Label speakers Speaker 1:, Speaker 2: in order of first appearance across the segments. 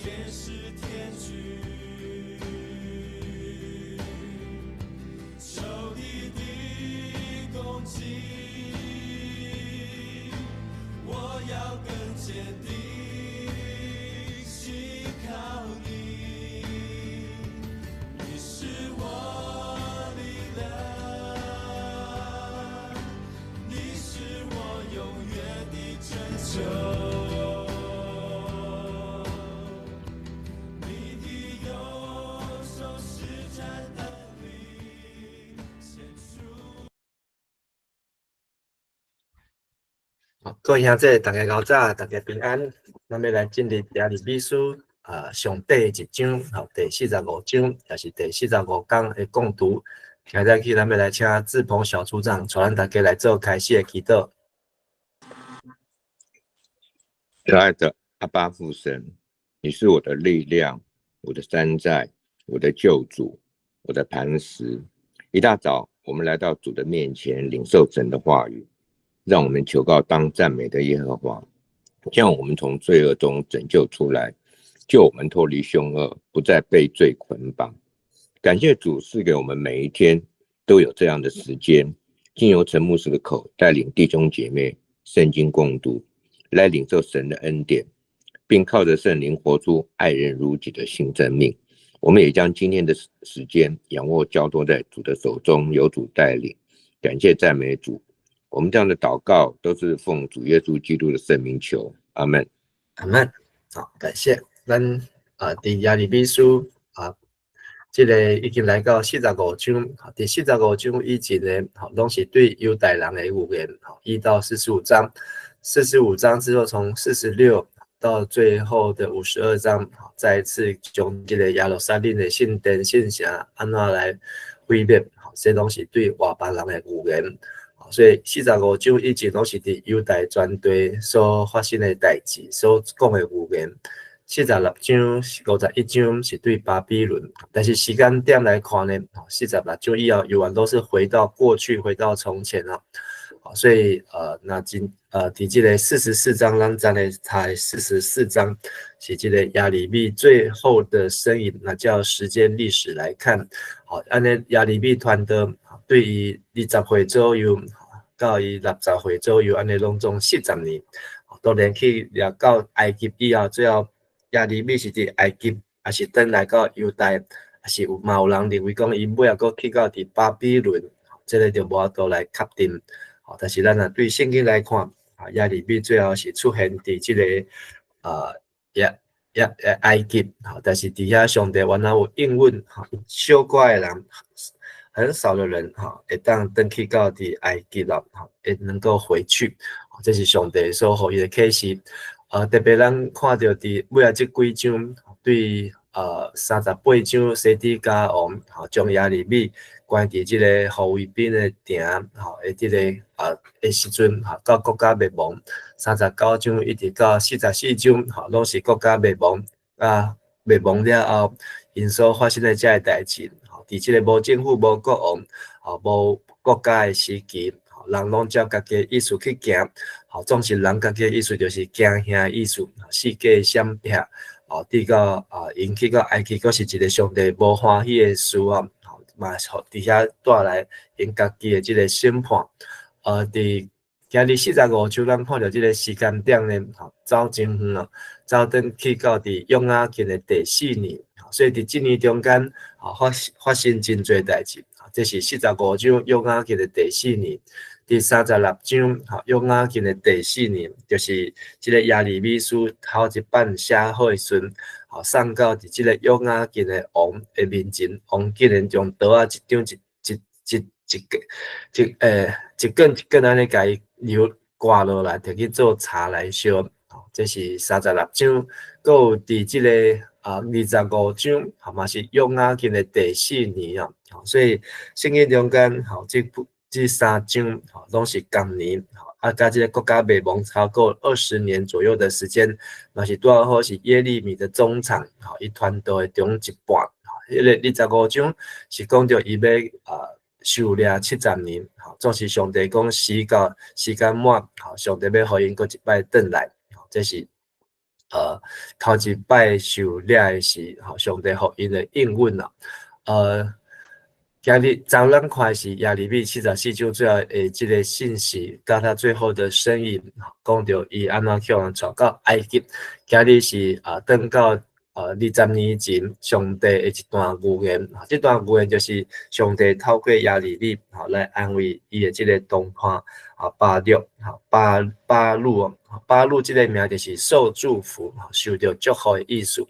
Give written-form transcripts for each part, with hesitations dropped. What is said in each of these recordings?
Speaker 1: 天使天軍，仇敵的攻擊，我要更堅定，信靠你，你是我力量，你是我永遠的拯救。你的右手施展能力，顯出。
Speaker 2: 好，各位兄弟，大家𠢕早，大家平安。咱欲來進入耶利米書啊，上底一章，吼，第45章，也是第45工的講讀。現在起，咱欲來請志鵬小組長帶咱大家來做開始的祈禱。
Speaker 3: 親愛的阿爸父神，你是我的力量，我的山寨，我的救主，我的磐石。一大早，我們來到主的面前，領受神的話語，讓我們求告當讚美的耶和華，將我們從罪惡中拯救出來，救我們脫離兇惡，不再被罪捆綁。感謝主賜給我們每一天都有這樣的時間，經由陳牧師的口帶領弟兄姐妹聖經共讀，來領受神的恩典，並靠着聖靈活出愛人如己的新生命。我們也將今天的時間仰臥交託在主的手中，由主帶領。感謝讚美主。我們這樣的禱告都是奉主耶穌基督的聖名求，阿門。
Speaker 2: 阿門。好，感謝。咱啊，佇耶利米書啊，這个已經來到四十五章，佇四十五章以前呢，吼，攏是對猶大人的預言，吼，1到45章，四十五章之後，從46到最後的52章，再一次將這个耶路撒冷的聖殿、聖城按怎來毀滅，吼，這攏是對外邦人的預言。所以四十五章以前攏是佇猶大全地所發生的代誌，所講的預言。46章、51章是對巴比倫，但是時間點來看呢，四十六章以後猶原都是回到過去，回到從前啦。所以那今佇這个44章，咱再來睇四十四章，是這个耶利米最後的身影。那照時間歷史來看，好，按呢耶利米傳道對伊20歲左右到伊60歲左右，按呢攏總40年。當然去掠到埃及以後，最後耶利米是佇埃及，抑是轉來到猶大，抑是有嘛有人認為講伊尾仔閣去到佇巴比倫，這个就無法度來確定。但是咱若對聖經來看，啊，耶利米最後是出現佇這个啊，耶耶埃及，但是佇遐上帝原來有應允，小可的人，很少的人，哈，會當轉去到佇埃及啦，會能夠回去，這是上帝所予伊的啟示。特別咱看著佇尾仔這幾章，對38章西底家王，吼，將耶利米關佇這个護衛兵的埕，吼，的這个的時陣，吼，到國家滅亡。39章一直到44章，吼，攏是國家滅亡。啊，滅亡了後，𪜶所發生的這个代誌，吼，佇這个無政府、無國王、吼，無國家的時期，人攏照家己的意思去行，吼，總是人家己的意思就是驚嚇的意思，四界閃避，吼，直到啊，𪜶去到埃及，閣是一个上帝無歡喜的事啊，吼，嘛佇遐帶來𪜶家己的這个審判。佇今日四十五章，咱看著這个時間點呢，吼，走真遠啊，走轉去到佇約雅敬的第四年，所以佇這年中間，吼，發生真濟代誌。這是四十五章約雅敬的第四年，第36章，吼，約雅敬的第四年，就是這个耶利米書頭一版寫好的時陣，吼，送到佇這個約雅敬的王的面前，王竟然將刀仔一張一一一一一一根一根按呢共伊留割落來，摕去做柴來燒。吼，這是36章，閣有佇這个25章，吼，嘛是約雅敬的第四年啊。所以聖經中間，吼，這部這三章，吼，攏是仝年，吼，啊，佮這个國家滅亡超過20年左右的時間，嘛是拄好是耶利米的終場，吼，伊傳道的中一半，吼，彼个25章是講著伊欲受掠70年，吼，總是上帝講時到時間滿，吼，上帝欲予𪜶閣一擺轉來，吼，這是頭一擺受掠的時，吼，上帝予𪜶的應允啦。今日昨咱看的是耶利米44章最後的這个信息，佮他最後的身影，講著伊按怎予人帶到埃及。今日是啊，轉到20年前上帝的一段預言，這段預言就是上帝透過耶利米吼來安慰伊的這个同伴啊巴錄，吼巴巴錄哦，巴錄這个名就是受祝福，受著祝福的意思。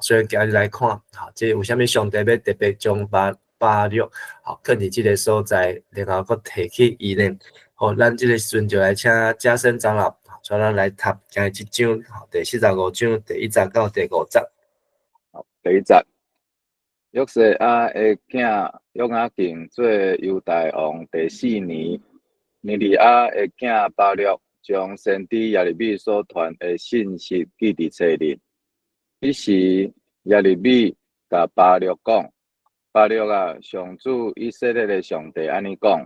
Speaker 2: 所以今日來看，吼，這為啥物上帝欲特別將巴巴錄，吼，囥佇這个所在，然後閣提起伊呢？好，咱這个時陣就來請嘉生長老，帶咱來讀今日這章，第45章第一節到第五節。
Speaker 4: 好，第一節，約西亞的囝約雅敬做猶大王第四年，尼利亞的囝巴錄將先知耶利米所傳的信息記佇冊裡。彼時，耶利米共巴錄講：巴錄啊，上主以色列的上帝按呢講：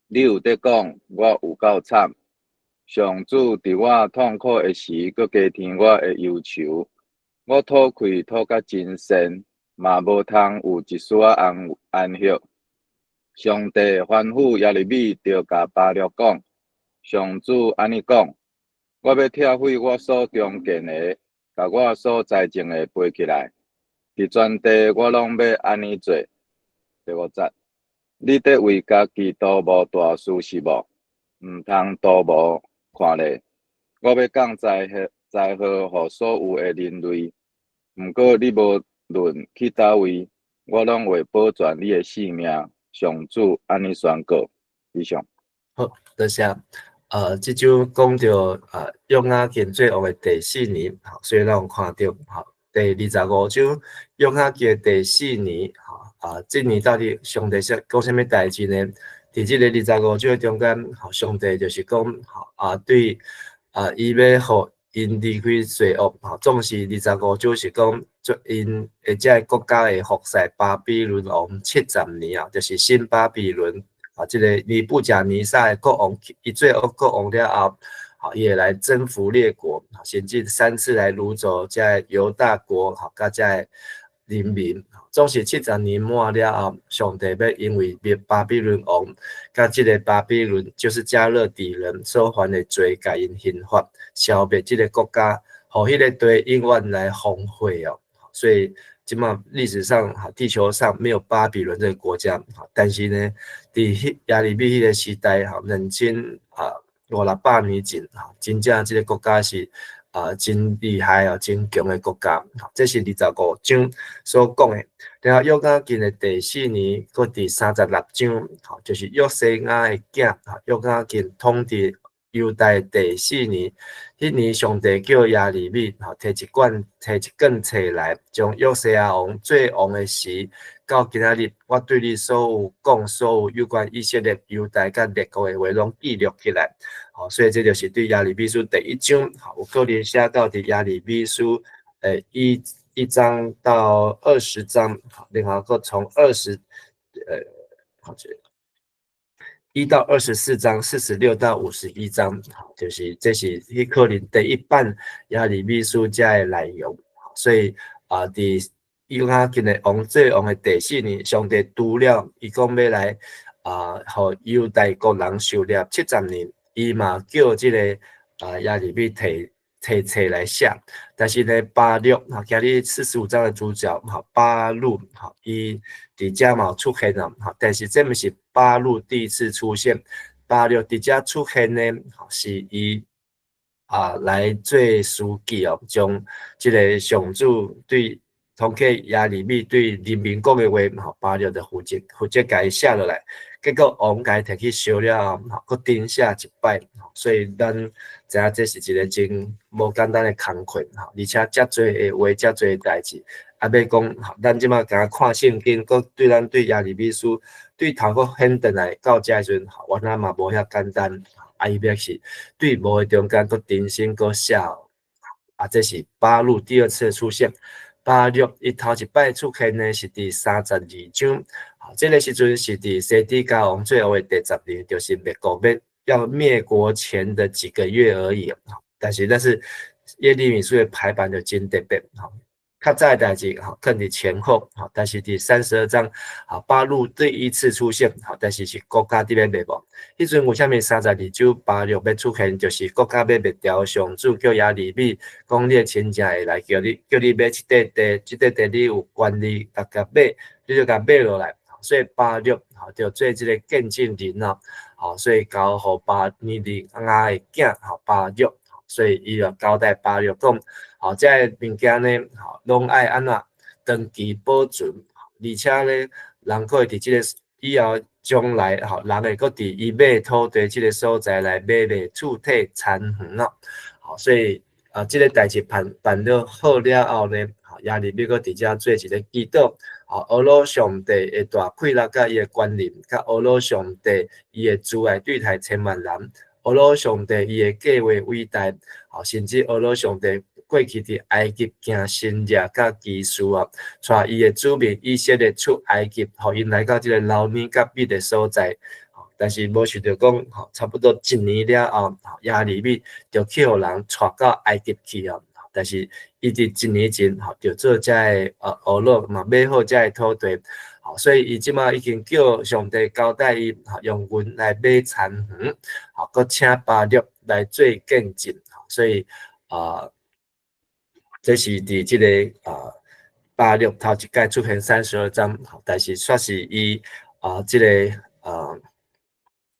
Speaker 4: 你有咧講，我有夠慘。上主佇我痛苦的時，閣加添我的憂愁。我吐氣吐甲真善，嘛無通有一絲仔安安息。上帝吩咐耶利米，著共巴錄講：上主按呢講：我欲拆毀我所重建的，共我所栽種的爬起來。佇全地我攏欲按呢做。第五節，你咧為家己圖謀大事是無？毋通圖謀，看咧，我欲降災禍災禍予所有的人類。毋過你無論去佗位，我攏會保全你的性命。上主按呢宣告。以上。
Speaker 2: 好，多謝。這章講著約雅敬做王的第四年，所以咱有看著，吼，第二十五章約雅敬的第四年，吼，啊，這年到底上帝說講啥物代誌呢？佇這個二十五章中間，吼，上帝就是講，吼，啊，對，啊，伊欲予𪜶離開罪惡，吼，總是二十五章是講，𪜶的這个國家會服侍巴比倫王七十年啊，就是新巴比倫啊，這个尼布甲尼撒的國王，伊做國王了後，吼，伊會來征服列國，甚至三次來擄走這猶大國，吼，佮這人民。總是七十年滿了後，上帝欲因為滅巴比倫王，佮這个巴比倫就是迦勒底人所犯的罪，共𪜶刑罰，消滅這个國家，予彼个地永遠來荒廢哦。所以，這馬歷史上，地球上沒有巴比倫這个國家，但是呢，佇彼耶利米彼个時代，吼，兩千啊五六百年前，吼，真正這个國家是真厲害啊，真強的國家。這是二十五章所講的。然後約雅敬的第四年，閣第36章，吼，就是約西亞的囝，約雅敬統治猶大第四年，彼年上帝叫耶利米，吼，提一卷提一卷冊來，將約西亞王做王的時，到今仔日，我對你所有講所有有關以色列、猶大佮列國的話，攏記錄起來。吼，所以這就是對耶利米書第一章，吼，有可能寫到佇耶利米書，一章到20章，然後閣從二十，好，這1到24章，46到51章，就是這是彼可能第一版耶利米書遮的內容。所以啊，佇約雅敬的王做王的第四年，上帝除了伊講欲來啊，予猶大國人受掠七十年，伊嘛叫這個啊耶利米提提冊來寫。但是呢，巴錄啊，今日45章的主角吼，巴錄吼，伊佇遮嘛有出現啊，吼，但是這毋是巴錄第一次出現，巴錄佇遮出現呢，是伊啊來做書記哦，將這个上主對通過耶利米對人民講的話，吼，巴錄就負責負責共伊寫落來，結果王共伊提去燒了後，吼，閣重寫一擺，所以咱知影這是一个真無簡單的工課，吼，而且遮濟的話，遮濟的代誌，啊，欲講，咱這馬敢若看聖經，閣對咱對耶利米書對頭閣顯轉來到遮的時陣，原來嘛無遐簡單，啊，伊欲是對無的中間閣重新閣寫，啊，這是巴錄第二次出現。巴錄伊頭一擺出現呢，是佇32章，這个時陣是佇西底家王做王的第十年，就是滅國欲要滅國前的幾個月而已。但是那是耶利米書的排版就真特別，吼。較早的代誌，吼，囥佇前後，吼，但是佇32章，啊，巴錄第一次出現，吼，但是是國家佇咧滅亡。彼陣為啥物32章巴錄欲出現，就是國家欲滅掉，上主叫耶利米講，你的親戚會來叫你，叫你買這塊地，這塊地你有權利來共買，你就共買落來。所以巴錄，吼，就做這個見證人啊，吼，所以交予巴尼利亞的囝，吼，巴錄。所以伊就交代巴錄講，吼，這个物件呢，吼，攏愛按怎長期保存，而且呢，人閣會佇這個以後將來，吼，人會閣佇伊買土地這個所在來買賣厝契田園咯。吼，所以啊，這個代誌辦辦了好了後呢，吼，耶利米閣佇遮做一個祈禱，吼，呵咾上帝的大氣力佮伊的權能，佮呵咾上帝伊的慈愛對待千萬人。呵咾上帝伊的計劃偉大，吼，甚至呵咾上帝過去佇埃及行神蹟佮奇事啊，帶伊的子民以色列出埃及，予𪜶來到這個流奶佮蜜的所在。但是無想著講，吼，差不多一年了後，耶利米就去予人帶到埃及去啊。但是伊佇一年前，吼，就做這個呵咾嘛買好這个土地，吼，所以伊這馬已經叫上帝交代伊，用銀來買田園，吼，閣請巴錄來做見證，所以啊，這是佇這个啊巴錄頭一擺出現32章，但是煞是伊啊這個啊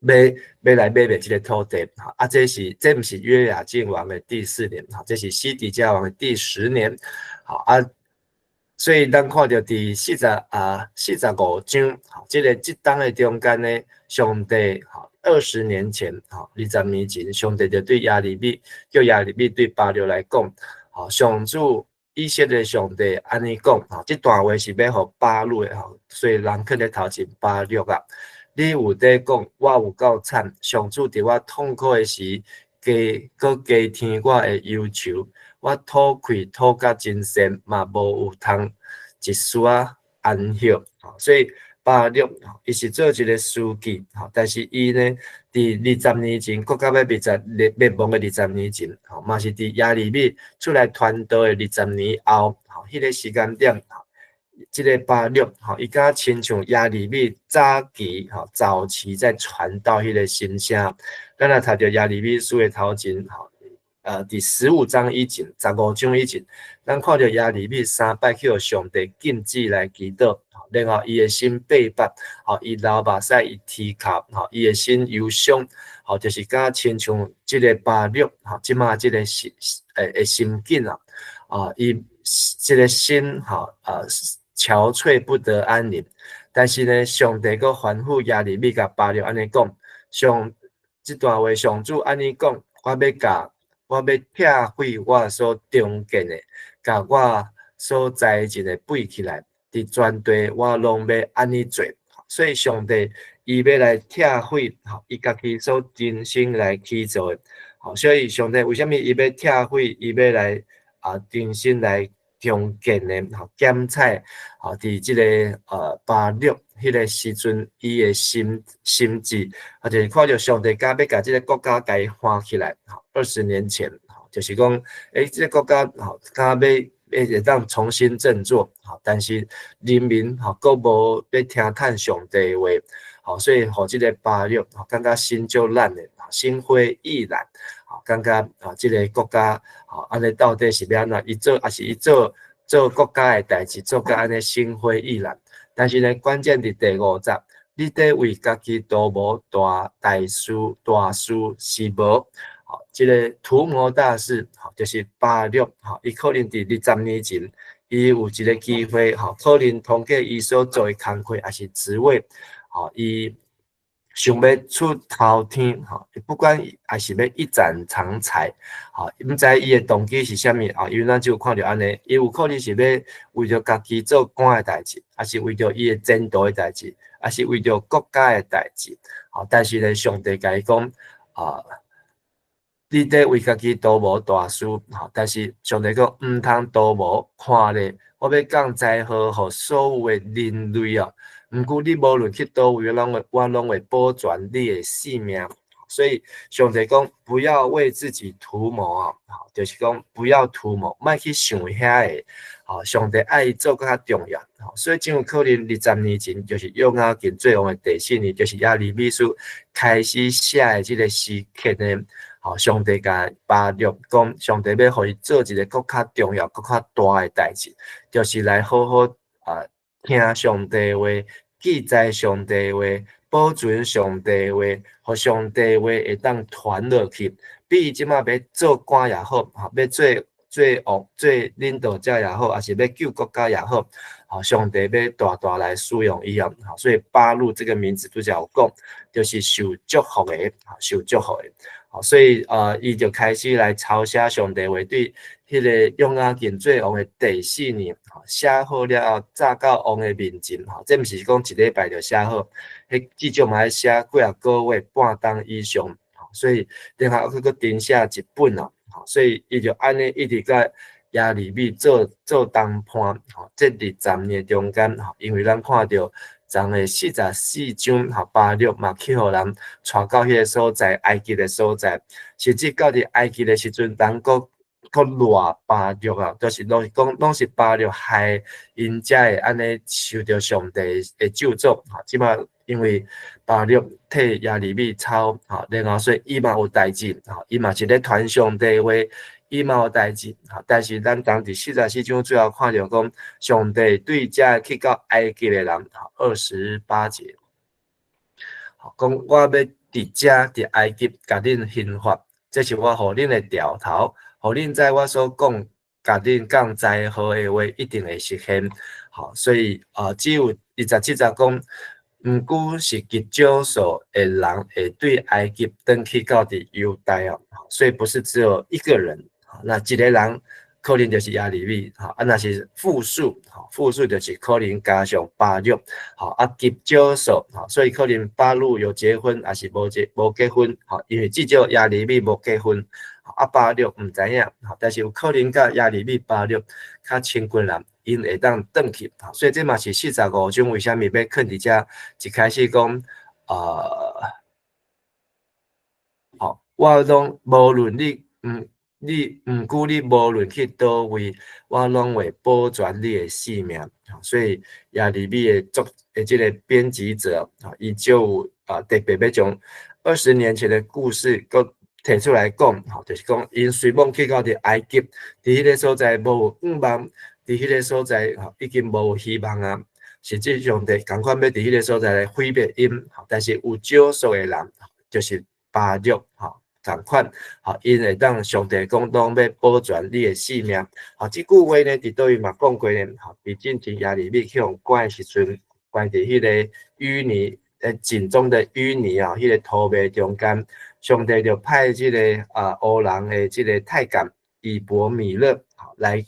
Speaker 2: 欲來買賣這個土地，啊，這是這毋是約雅敬王的第四年，這是西底家王的第10年，好啊，所以咱看著佇45章，這个這冬的中間呢，上帝吼20年前，吼，20年前，上帝就對耶利米叫耶利米對巴錄來講，吼，上主以色列上帝按呢講，吼，這段話是欲予巴錄的吼，所以人囥佇頭前巴錄啊。你有咧講，我有夠慘，上主佇我痛苦的時，加閣加添我的憂愁，我吐氣吐甲真善，嘛無有通一絲仔安息。所以巴錄伊是做一個書記，但是伊呢，佇二十年前，國家欲滅絕滅亡的二十年前，吼，嘛是佇耶利米出來傳道的二十年後，吼，彼個時間點。這个巴錄，吼，伊敢親像耶利米早期，吼，早期在傳道彼个心聲。咱若讀著耶利米書的頭前，吼，佇15章以前，15章以前，咱看著耶利米三擺去予上帝禁止來祈禱，然後伊的心白白，吼，伊流目屎，伊啼哭，吼，伊的心憂傷，吼，就是敢親像這个巴錄，吼，這馬這个心的心境啊，啊，伊這个心，吼，啊，憔悴不得安寧，但是呢，上帝閣吩咐耶利米共巴錄按呢講，上這段話上主按呢講，我欲拆毀我所重建的，共我所栽種的拔起來，佇全地我攏欲按呢做。所以上帝伊欲來拆毀，吼，伊家己所重新來起造的，吼，所以上帝為啥物伊欲拆毀，伊欲來啊重新來重建的，吼，檢採，吼，佇這个巴錄彼个時陣，伊的心志，啊，就是看著上帝敢欲共這个國家共伊翻起來，吼，20年前，吼，就是講，欸，這个國家，吼，敢欲會當重新振作，吼，但是人民，吼，閣無欲聽趁上帝話，吼，所以予這个巴錄，吼，感覺心足懶的，心灰意懶，吼，感覺啊，這个國家，吼，按呢到底是欲按怎？伊做，抑是伊做做國家的代誌，做甲按呢心灰意懶。但是呢，關鍵佇第5節，你佇為家己圖謀大大事，大事是無？吼，這个圖謀大事，吼，就是巴錄，吼，伊可能佇二十年前，伊有一个機會，吼，可能通過伊所做的工課，抑是職位，吼，伊想欲出頭天，吼，不管抑是欲一展長才，吼，毋知伊的動機是啥物啊？因為咱只有看著按呢，伊有可能是欲為著家己做官的代誌，抑是為著伊的前途的代誌，抑是為著國家的代誌，吼，但是呢，上帝共伊講，啊，你佇為家己圖謀大事，吼，但是上帝講毋通圖謀，看咧，我欲降災禍予所有的人類啊！毋過你無論去佗位，攏會我攏會保全你的性命。所以上帝講不要為自己圖謀啊，就是講不要圖謀，莫去想遐个，吼，上帝愛伊做閣較重要，所以真有可能20年前就是約雅敬做王的第四年，就是耶利米書開始寫的這個時刻呢，吼，上帝共巴錄講，上帝欲予伊做一个閣較重要、閣較大的代誌，就是來好好啊聽上帝話，記載上帝話，保存上帝話，予上帝話會當傳落去。比伊這馬欲做官也好，吼，欲做王、做領導者也好，抑是欲救國家也好，吼，上帝欲大大來使用伊哦。所以巴錄這個名字拄才有講，就是受祝福的，受祝福的。所以伊就開始來抄寫上帝話，對彼個約雅敬做王的第四年，寫好了後，載到王的面前，吼，這毋是講一禮拜就寫好，彼至少嘛愛寫幾仔個月、半冬以上，所以然後閣閣重寫一本哦，所以伊就按呢一直共耶利米做同伴，吼，這20年中間，吼，因為咱看著昨的44章，吼，巴錄嘛去予人帶到彼个所在，埃及的所在，甚至到佇埃及的時陣，人閣閣賴巴錄啊，就是攏是講攏是巴錄害𪜶才會按呢受著上帝的咒詛，吼，這馬因為巴錄替耶利米抄，吼，然後所以伊嘛有代誌，吼，伊嘛是咧傳上帝話。伊嘛有代誌，但是咱當佇44章最後看著講，上帝對這去到埃及的人，28節，講我欲佇遮佇埃及共恁刑罰，這是我予恁的兆頭，予恁知我所講共恁降災禍的話一定會實現。好，所以啊，只有27節講，毋過是極少數的人會對埃及轉去到佇猶大哦，所以不是只有一個人。那一個人可能就是耶利米，吼，啊，若是複數，吼，複數就是可能加上巴錄，吼，啊，極少數，吼，所以可能巴錄有結婚，抑是無結婚，吼，因為至少耶利米無結婚，啊，巴錄毋知影，吼，但是有可能佮耶利米、巴錄較親近人，𪜶會當轉去，所以這嘛是四十五章為啥物欲囥佇遮，一開始講，吼，我攏無論你，你毋過你無論去佗位，我攏會保全你的性命。所以耶利米的作的這個編輯者，伊就有啊特別欲將20年前的故事閣提出來講，吼，就是講𪜶雖罔去到佇埃及，佇彼个所在無有盼望，佇彼个所在吼已經無希望啊。實際上帝仝款欲佇彼个所在來毀滅𪜶，但是有少數的人，就是巴錄，吼。仝款，吼，𪜶會當上帝講，攏欲保全你的性命。吼，這句話呢，佇佗位嘛講過呢，吼，佇進前耶利米去予關的時陣，關佇彼個淤泥，井中的淤泥啊，彼個塗糜中間，上帝就派這個啊烏人的這個太監以伯米勒，來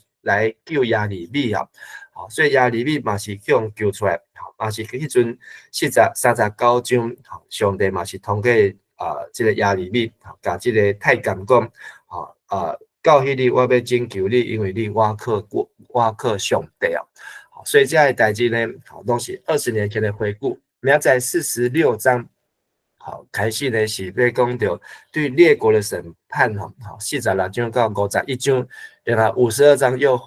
Speaker 2: 救耶利米啊。吼，所以耶利米嘛是去予救出來，吼，嘛是彼陣39章，吼，上帝嘛是通過。啊，這個耶利米，共這個太監講，吼啊，到彼日我欲拯救你，因為你倚靠我，倚靠上帝啊。所以這个代誌呢，吼，攏是20年前的回顧。明仔載46章，好，開始呢是欲講著對列國的審判，吼，好，46章到51章，然後52章又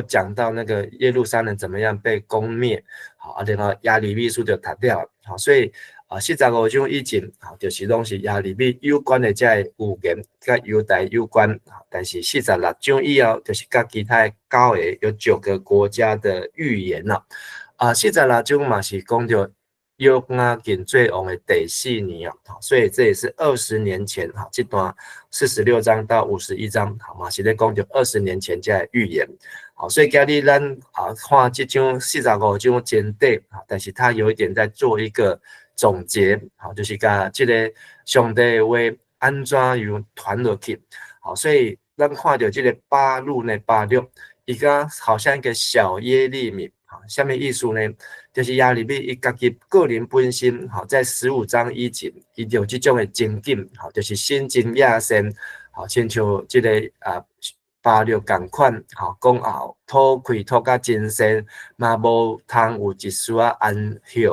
Speaker 2: 講到那個耶路撒冷怎麼樣被攻滅，好，啊，然後耶利米書就讀了，好，所以。啊，四十五章以前，吼，就是攏是耶利米有關的這个預言，佮猶大有關。但是46章以後，就是佮其他的九个有九個國家的預言啦。啊，四十六章嘛是講著約雅敬做王的第四年啊，所以這也是二十年前哈，這段46章到51章，好嘛是咧講著二十年前這个預言。好，所以今日咱啊看這章四十五章真短，但是他有一點在做一個總結，好，就是共這個上帝的話按怎樣傳落去，好，所以咱看著這個巴錄呢，巴錄，伊敢好像一個小耶利米，好，啥物意思呢？就是耶利米伊家己個人本身，好，在15章以前，伊就有這種的情景，好，就是心真野善，好，親像這個啊。巴錄仝款，吼，講啊，討氣討甲真善，嘛無通有一絲仔安歇。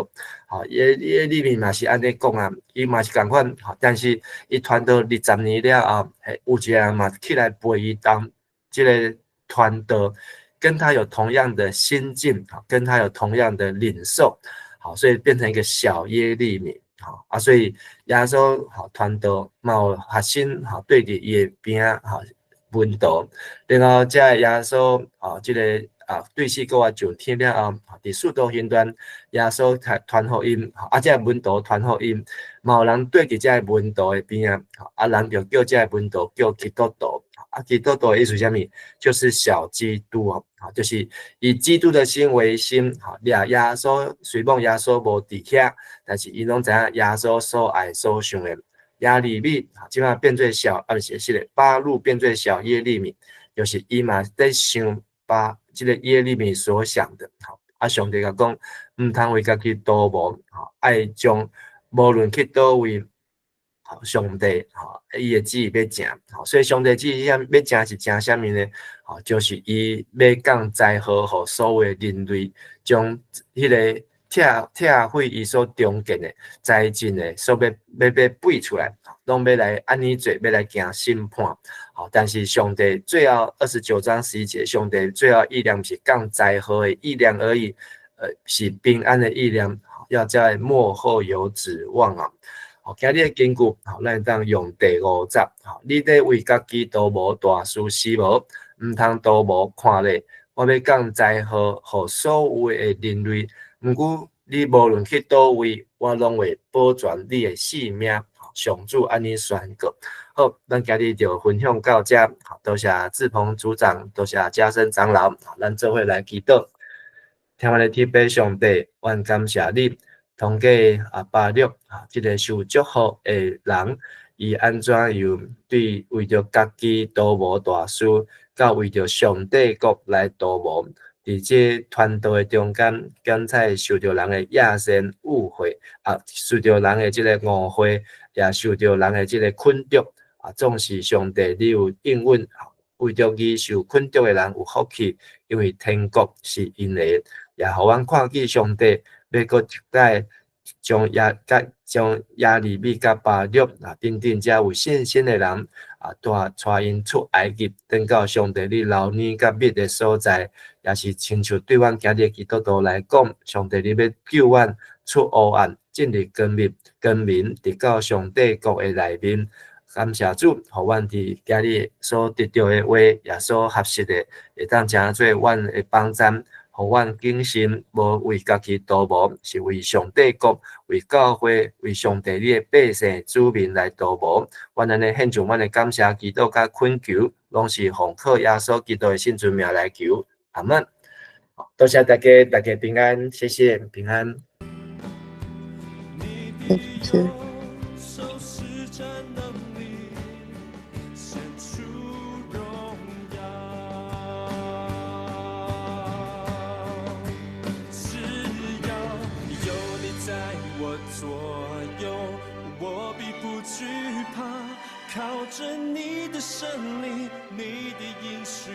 Speaker 2: 吼，耶利米嘛是按呢講啊，伊嘛是仝款，吼，但是伊傳道20年了後，有一个人嘛起來陪伊當這个傳道，跟他有同樣的心境，跟他有同樣的領受，好，所以變成一個小耶利米，好啊，所以耶穌好傳道嘛有學生，吼，對佇伊的邊仔，吼，門徒，然後這个耶穌啊，這個啊對4個月上天了後，佇使徒行傳，耶穌傳福音，啊，這个門徒傳福音，嘛有人對佇這个門徒的邊仔，啊，人就叫這个門徒叫基督徒，啊，基督徒的意思啥物？就是小基督啊，就是以基督的心為心，吼，掠耶穌雖罔耶穌無佇遐，但是伊攏知影耶穌所愛所想的。耶利米，這擺變做小，啊，毋是，是咧，巴錄變做小耶利米，就是伊嘛佇想巴這个耶利米所想的，吼，啊，上帝共講，毋通為家己圖謀，吼，愛將無論去佗位，吼，上帝，吼，伊的旨意欲成，吼，所以上帝旨意欲成是成啥物呢？吼，就是伊欲降災禍予所有的人類，將彼个拆毀伊所重建的災盡的，所欲廢出來，攏欲來按呢做，欲來行審判。吼，但是上帝最後29章11節，上帝最後意念毋是降災禍的意念而已，是平安的意念，要在末後有指望啊！好，今日的根據，好，咱會當用第五節，吼，你咧為家己圖謀大事是無？毋通圖謀，看咧，我欲降災禍予所有的人類。毋過，你無論去佗位，我攏會保全你的性命。上主按呢宣告。好，咱今日就分享到遮。多謝志鵬組長，多謝嘉生長老，咱做伙來祈禱。天父的天父上帝，阮感謝你，通過啊巴錄啊，這个受祝福的人，伊按怎樣對為著家己圖謀大事，到為著上帝國來圖謀。佇這傳道的中間，敢才受著人的野心誤會，啊，受著人的這个誤會，也受著人的這个捆綁，啊，總是上帝你有應允，為著伊受捆綁的人有福氣，因為天國是𪜶的，也予阮看見上帝欲閣一擺將耶利米佮巴錄啊等等遮有信心的人啊，帶𪜶出埃及，轉到上帝你流奶佮蜜的所在，也是親像對阮今日基督徒來講，上帝你欲救阮出黑暗，進入光明，光明直到上帝國的內面。感謝主，予阮佇今日所得著的話，也所學習的，會當成做阮的榜範，予阮謹慎，無為家己圖謀，是為上帝國、為教會、為上帝你的百姓子民來圖謀。阮按呢獻上阮的感謝、祈禱佮懇求，攏是奉靠耶穌基督的聖尊名來求。阿門。多謝大家，大家平安，謝謝平安。
Speaker 5: 謝謝。
Speaker 1: 顯出榮耀，只要有你在我左右，我必不懼怕。靠著你的勝利，你的應許。